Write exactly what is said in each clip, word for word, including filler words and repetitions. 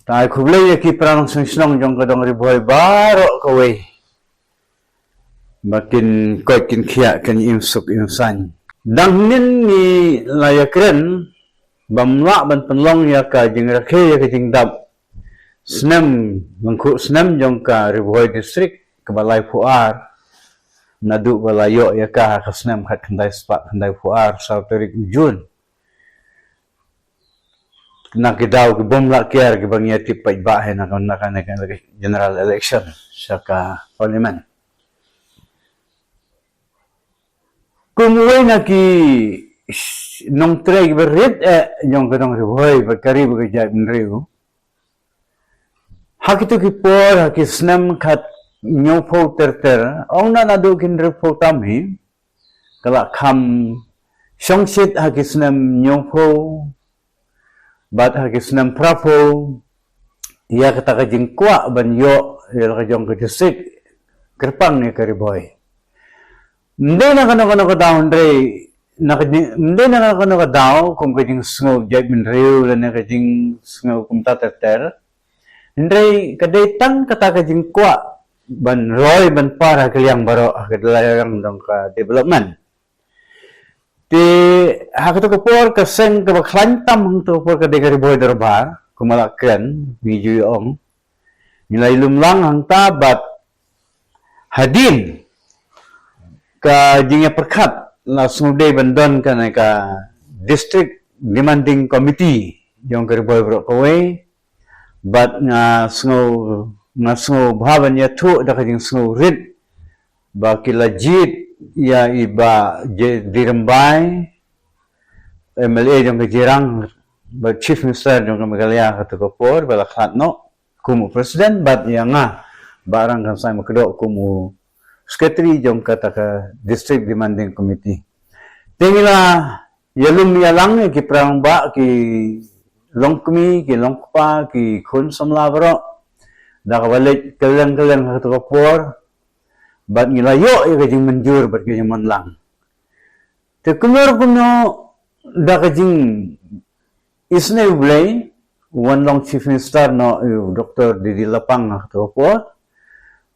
Te ai khublei ïa ki para nongshong shnong jong ka dong Ri Bhoi baroh kawei ba kin koit kin khiah, kin im suk im saiñ. Dang hynnin ngi la ïakren ba ym lah ban pynlong ïa ka jingrakhe ïa ka jingdap snem, lyngkhuh snem jong ka Ri Bhoi District kaba laiphew ar, naduh ba la ïoh ïa ka ha ka snem khatkhyndai spah khyndaiphew ar, saw tarik u Jun. Na ki daw ki bym lah kiar kiba ngi ïa tip paidbah hi na ka, na ka, na ka general election sha ka parliament. Kum uwei na ki nongtrei kiba rit eh jong ka dong Ri Bhoi bad ka ri bad ka jaitbynriew, ha kito ki por, ha ki snem khathynñiewphew ter ter, ong na naduh ki hynriewphew tam hi, ka la kham shongshit ha ki snem hynñiewphew bad ha ki snem phraphew ïa kata ka jingkwah ban ïoh ïa la ka jong ka district kyrpang ïa ka Ri Bhoi. Ym dei na kano kano ka daw, hynrei na ka jing, ym dei na kano kano ka daw kum ka jingsngew jaitbynriew lane ka jingsngew kumta ter ter. Hynrei ka dei tang kata ka jingkwah ban roi ban par ha ka liang baroh, ha ka liang jong ka development. Te ha kato ka por ka seng kaba khlaiñ tam ha kato ka por ka dei ka Ri Bhoi Dorbar, kumba la kren, ngi ju ïa ong. Ngi la ïalum lang hangta bad hadien ka jingïapyrkhat la sngewdei ban don kane ka District Demanding Committee jong ka Ri Bhoi baroh kawei. Bad nga sngew, nga sngewbha ban ïathuh da ka jingsngewrit ba ki la jied ïa i Bah J D Rymbai, M L A jong ka Jirang bad Chief Minister jong ka Meghalaya ha kato ka por, ba la khlad noh kum u president, bad ïa nga Bah Rangkansai Makdoh kum u secretary jong kata ka District Demanding Committee. Te ngi la ïalum ïalang ïa ki para rangbah, ki longkmie, ki longkpa, ki khun samla baroh, da kaba leit kylleng kylleng ha kato ka por, bad ngi la ïoh ïa ka jingmynjur bad ka jingmonlang. Te kumno kumno, da ka jingisynei U Blei, u wan long Chief Minister noh u Doctor D D Lapang ha kato ka por,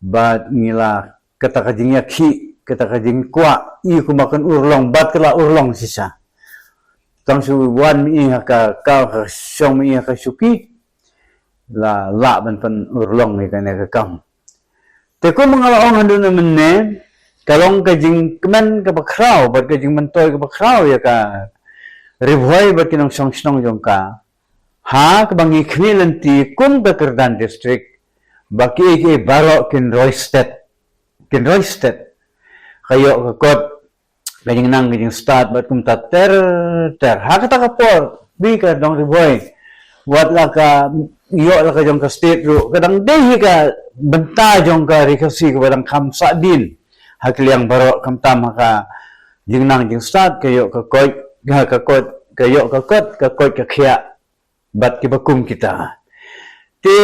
bad ngi la, kata ka jingïakhih, kata ka jingkwah, i kumba kan urlong, bad ka la urlong shisha. Tang shu wan ma i ha ka, ka, ka shong ma i ha ka shuki, la lah ban pynurlong ïa kane ka kam. Te kumba nga la ong haduh mynne, ka long ka jingkmen kaba khraw bad ka jingmyntoi kaba khraw ïa ka Ri Bhoi bad ki nongshong shnong jong ka, ha kaba ngi khmih lynti kum ka kyrdan district, ba kiei kiei baroh kin roi stet, kin roi stet. Ka ïoh ka kot, ka jingnang ka jingstad bad kumta ter ter. Ha kata ka por, bi ka dong Ri Bhoi, wat la ka ïoh la ka jong ka state ruh, ka dang dei hi ka bynta jong ka Ri Khasi kaba dang kham sahdien ha ka liang baroh, khamtam ha ka jingnang jingstad, ka ïoh ka koit, ha ka kot, ka ïoh ka kot, ka koit ka khiah bad kiba kum kita. Te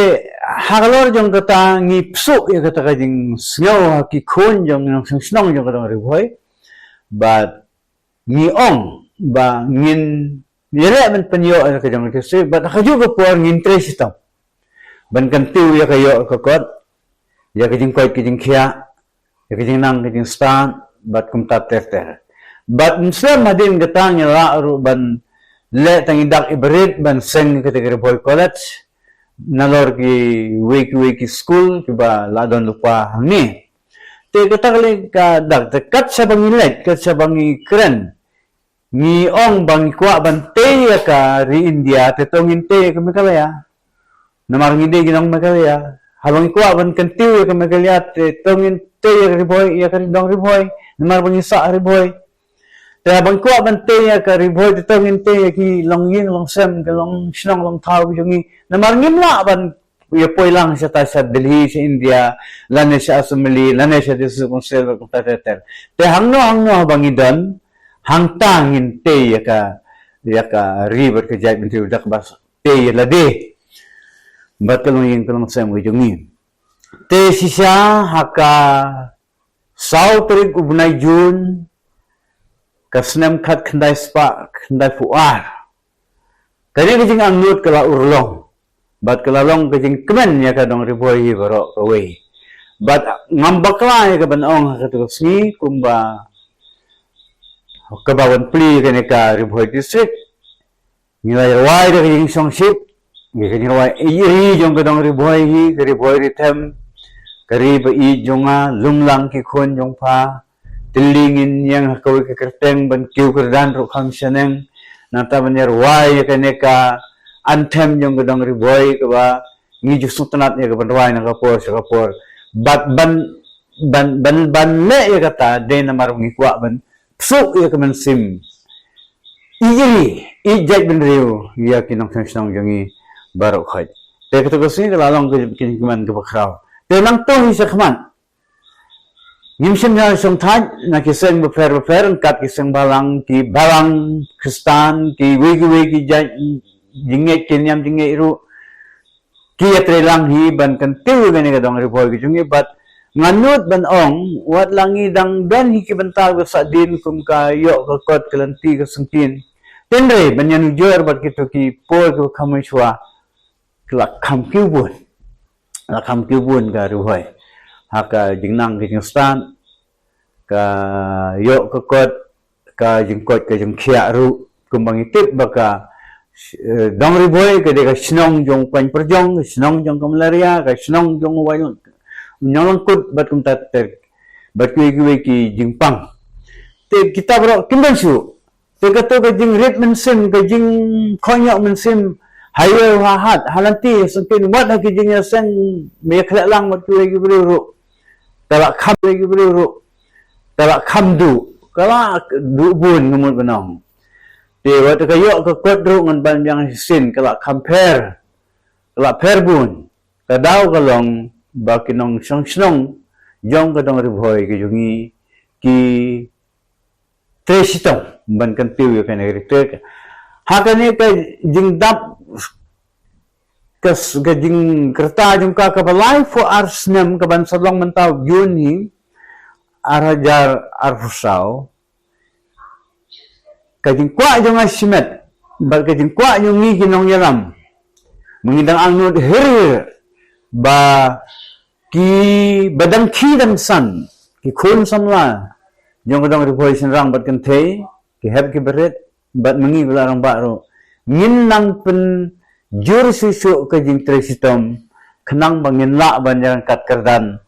halor jong kata ngi pynsuh ïa kata ka jingsngew ha ki khun jong ngi, nongshong shnong jong ka dong Ri Bhoi, bad ngi ong ba ngin ïaleh ban pynïoh ïa ka jong ka district, bad ha kajuh ka por ngin trei shitom ban kyntiew ïa ka ïoh ka kot, ïa ka jingkoit ka jingkhiah, ïa ka jingnang ka jingstad, bad kumta ter ter. Bad ym slem hadien kata ngi lah ruh ban leh tang i dak i barit ban seng ïa kata ka Ri Bhoi College nalor kiwei kiwei ki skul kiba la don lypa hangne. Te kata ka leh ka dak, te kat shaba ngi leit, kat shaba ngi kren, ngi ong ba ngi kwah ban tei ïa ka ri India, te to ngin tei ïa ka Meghalaya. Namar ngi dei ki nong Meghalaya. Haba ngi kwah ban kyntiew ïa ka Meghalaya, te to ngin tei ïa ka Ri Bhoi, ïa ka dong Ri Bhoi. Namar ba ngi sah Ri Bhoi. Te haba ngi kwah ban tei ïa ka Ri Bhoi, te to ngin tei ïa ki longïing longsem, ki longshnong longthaw ki jong ngi. Namar ngim lah ban ïa poi lang shata sha Delhi, sha India, lane sha Assembly, lane sha District Council, kumta ter ter. Te hangno hangno haba ngi don, hangta ngin tei ïa ka, ïa ka ri bad ka jaitbynriew da kaba tei ïa lade bad ka longïing ka longsem ka jong ngi. Te shisha ha ka saw tarik u bnai Jun ka snem khatkhyndai spah khyndaiphew ar, kane ka jingangnud ka la urlong. Bad ka la long ka jingkmen ïa ka dong Ri Bhoi hi baroh kawei. Bad ngam bakla ïa ka ban ong ha katu ka sngi kumba kaba wan plie kane ka Ri Bhoi District. Ngi la rwai da ka jingshongshit, ngi ka jingrwai ïeit ri jong ka dong Ri Bhoi hi, ka Ri Bhoi Ri Them, ka ri ba ïeit jong nga, lum lang ki khun jong pha, tylli ngin ïeng ha kawei ka kyrteng ban kiew kyrdan ruh kham shaneng, nangta ban ïa rwai ïa kane ka anthem jong ka dong Ri Bhoi kaba ngi ju sngewtynnat ïa ka ban rwai na ka por sha ka por. Bad ban ban ban ban leh ïa kata dei namar ngi kwah ban pynsuh ïa ka mynsiem ïeit ri, ïeit jaitbynriew ïa ki nongshong shnong jong ngi baroh khoit. Te kata ka sngi ka la long ka jingkmen kaba khraw. Te nangta hi sha khmat ngim shym ïa shongthait na ki seng bapher bapher, kat ki seng balang, ki balang Khristan, kiwei kiwei ki jait jingngeit, ki niam jingngeit ruh. Ki ïatreilang hi ban kyntiew ïa kane ka dong Ri Bhoi ka jong ngi bad nga nud ban ong wat la ngi dang don hi ki bynta ba sah dien kum ka ïoh ka kot, ka lynti ka syngkien. Hynrei ban ïanujor bad kito ki por kiba kham mynshuwa, ka la kham kiew bun. La kham kiew bun ka Ri Bhoi ha ka jingnang ka jingstad, ka ïoh ka kot, ka jingkoit ka jingkhiah ruh, kumba ngi tip ba ka, eh, dong Ri Bhoi ka dei ka shnong jong u Paiñ Pyrjong, ka shnong jong ka malaria, ka shnong jong u Wai Nong Langkut bad kumta ter bad kiwei kiwei ki jingpang. Te kita baroh kim don shuh. Te kato ka jingrit mynsiem, ka jingkoit ïoh mynsiem ha ïew ha hat, ha lynti, ha syngkien, wat ha ki jingïaseng, ïakhleh lang bad kiwei ki briew ruh. Ka la kham, kiwei ki briew ruh. Ka la kham duh, ka la duh bun, nga mut ban ong. Te wat ka ïoh ka kot ruh ngan ban biang shisien, ka la kham pher, ka la pher bun. Ka daw ka long ba ki nongshong shnong jong ka dong Ri Bhoi ka jong ngi ki trei shitom ban kyntiew ïa kane ka ri. Te ha kane ka jingdap ka s-, ka jingkyrta jong ka kaba laiphew ar snem, ka ban sa long mynta u June hi ar hajar arphew saw. Ka jingkwah jong nga shimet bad ka jingkwah jong ngi ki nongïalam, ma ngi dang angnud hir hir ba ki ba dang khie dang san, ki khun samla jong ka dong Ri Bhoi shynrang bad kynthei, ki hep ki barit, bad ma ngi ba la rangbah ruh, ngin nang pynjur shuh shuh ka jingtrei shitom khnang ba ngin lah ban ïaryngkat kyrdan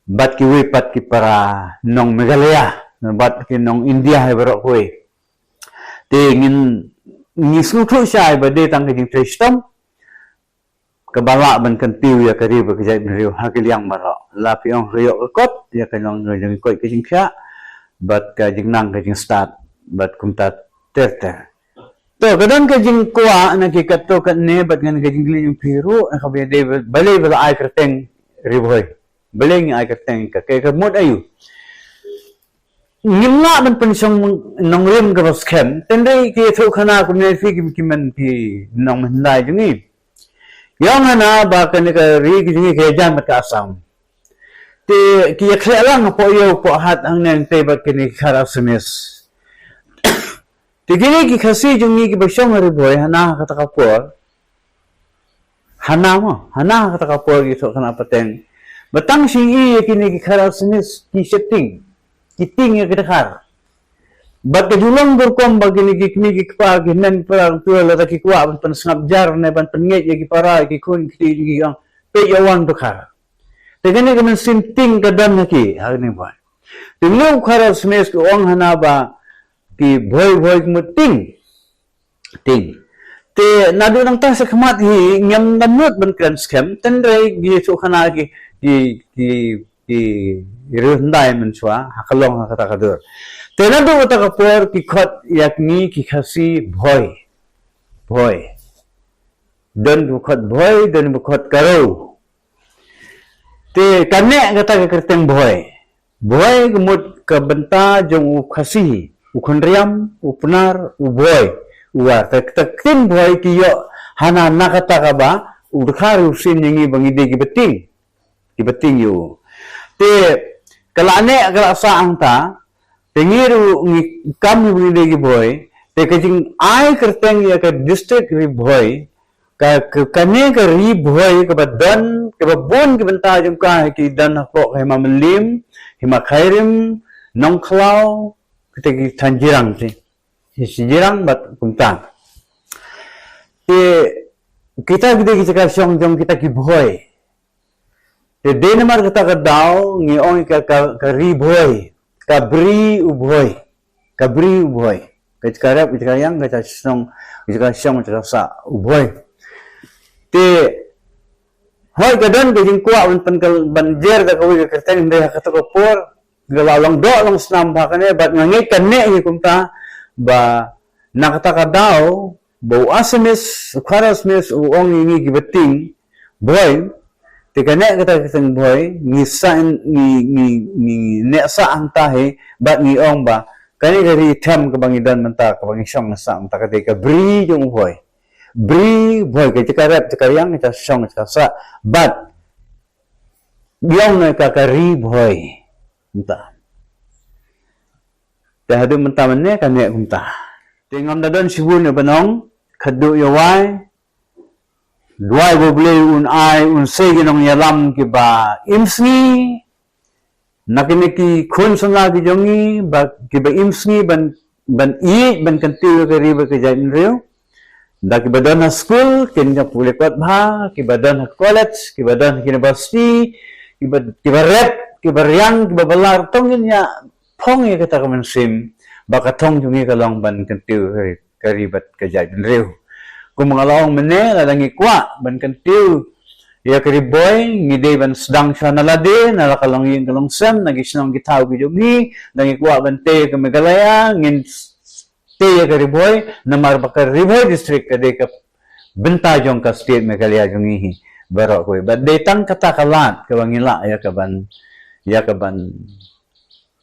bad kiwei pat ki para nong Meghalaya, bad ki nong India hi baroh kawei. Te ngin, ngi sngewthuh shai ba dei tang ka jingtrei shitom kaba lah ban kyntiew ïa ka ri bad ka jaitbynriew ha ki liang baroh. La phi ong ka ïoh ka kot, ïa ka long ka jingkoit ka jingkhiah, bad ka jingnang ka jingstad, bad kumta ter ter. To, ka don ka jingkwah na ki katto katne bad ngan ka jingkylli jong phi ruh, eh, kaba dei ba, balei ba la ai kyrteng Ri Bhoi. Balei ngi ai kyrteng ka, ka, ka mut aïu. Ngim lah ban pynshong nongrim kaba skhem, hynrei ki ïathuh khana kumne phi ki, ki men phi nongmyndai jong ngi. Ki ong hana ba kane ka ri ka jong ngi ka ïajan bad ka Assam. Te ki ïakhleh lang hapoh ïew hapoh hat hangne hangtei bad kine ki khar Assamese. Te kine ki Khasi jong ngi kiba shong ha Ri Bhoi hana ha kata ka por. Hana mo, hana ha kata ka por ki ïathuh khana pateng. Ba tang shu ïohi ïa kine ki khar Assamese ki sheptieng, ki tieng ïa ki dkhar. Bad ka ju long ka rukom ba kine ki kmie ki kpa, ki hynmen ki para, lada ki kwah ban pynsngap jar ne ban pynngeit ïa ki para, ïa ki khun ki kti, ki ong, peit ïa uwei u dkhar. Te kane ka mynsiem tieng ka don ha ki, ha kane ba. Te ngi u khar Assamese ki ong hana ba ki Bhoi, Bhoi ka mut tieng. Tieng. Te naduh nangta sha khmat hi ngim da mut ban kren skhem, hynrei ki ïathuh khana ki, ki, ki, ki riewhyndai mynshuwa ha ka long ha kata ka dur. Te naduh kata ka por ki khot ïa ngi ki Khasi Bhoi. Bhoi. Don ki khot Bhoi, don ki khot Garo. Te kane kata ka kyrteng Bhoi. Bhoi ka mut ka bynta jong u Khasi, u Khynriam, u Pnar, u Bhoi, u War. Te, te ka ktien Bhoi ki ïoh hana na kata kaba u dkhar u shem ïa ngi ba ngi dei kiba tieng. Kiba tieng ïa u. Te ka la neh ka la sah hangta, te ngi ruh ngi kam ïa ba ngi dei ki Bhoi, te ka jingai kyrteng ïa ka district Ri Bhoi, Ka, ka, kane ka Ri Bhoi kaba don, kaba bun ki bynta jong ka, ki don hapoh ka Hima Mylliem, Hima Khyrim, Nongkhlaw, kita ki than jirang te. Ki jirang bad kumta. Te kita ki dei ki jaka shong jong kita ki Bhoi. Te dei namar kata ka daw ngi ong ka, ka, ka Ri Bhoi, ka Bri u Bhoi, ka Bri u Bhoi. Ka jaka rep, ka jaka riang, ka jaka shong, ka jaka shong, ka jaka sah u Bhoi. Te hoi ka don ka jingkwah ban, ban, ban jer da kawei ka kyrteng, hynrei ha kata ka por ka la long doh long snam bha kane, bad nga ngeit kane hi kumta ba na kata ka daw ba u Assamese, u Khara Assamese u ong ïa ngi kiba tieng Bhoi, te kane kata ka kyrteng Bhoi ngi sah, ngi, ngi, ngi neh sah hangta hi, bad ngi ong ba kane ka ri them kaba ngi don mynta, kaba ngi shong sah mynta, ka dei ka Bri jong u Bhoi. Bri Bhoi, ka jaka rep, jaka riang, jaka shong, jaka sah, bad biang na ka, ka Ri Bhoi. Mynta. Te haduh mynta mynne kane kumta. Te ngam da don shibun ïa ban ong, khatduh ïa wai, duwai ba U Blei un ai, un sei ki nongïalam kiba im sngi na kine ki khun samla ki jong ngi, ba kiba im sngi ban, ban ïeit, ban kyntiew ïa ka ri bad ka jaitbynriew. Da kiba don ha skul kin ïa pule kot bha, kiba don ha college, kiba don ha university, kiba, kiba rep, kiba riang, kiba balar, tang kin ïa phong ïa kata ka mynsiem ba ka thong jong ngi ka long ban kyntiew ïa ka ri bad ka jaitbynriew. Kum nga la ong mynne, lada ngi kwah ban kyntiew ïa ka Ri Bhoi, ngi dei ban sdang shuwa na lade, na la ka longïing ka longsem, na ki shnong ki thaw ki jong ngi. Da ngi kwah ban tei ïa ka Meghalaya, ngin tei ïa ka Ri Bhoi, namar ba ka Ri Bhoi District ka dei ka bynta jong ka state Meghalaya jong ngi hi baroh kawei. Bad dei tang kata ka lad kaba ngi lah ïa ka ban, ïa ka ban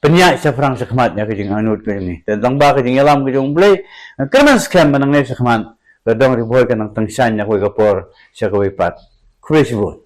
pynïaid shaphrang shakhmat ïa ka jingangnud ka jong ngi. Te tang ba ka jingïalam ka jong U Blei, kyrmen skhem ba nangne shakhmat ka dong Ri Bhoi ka nang tyngshaiñ na kawei ka por sha kawei pat. Khublei shibun.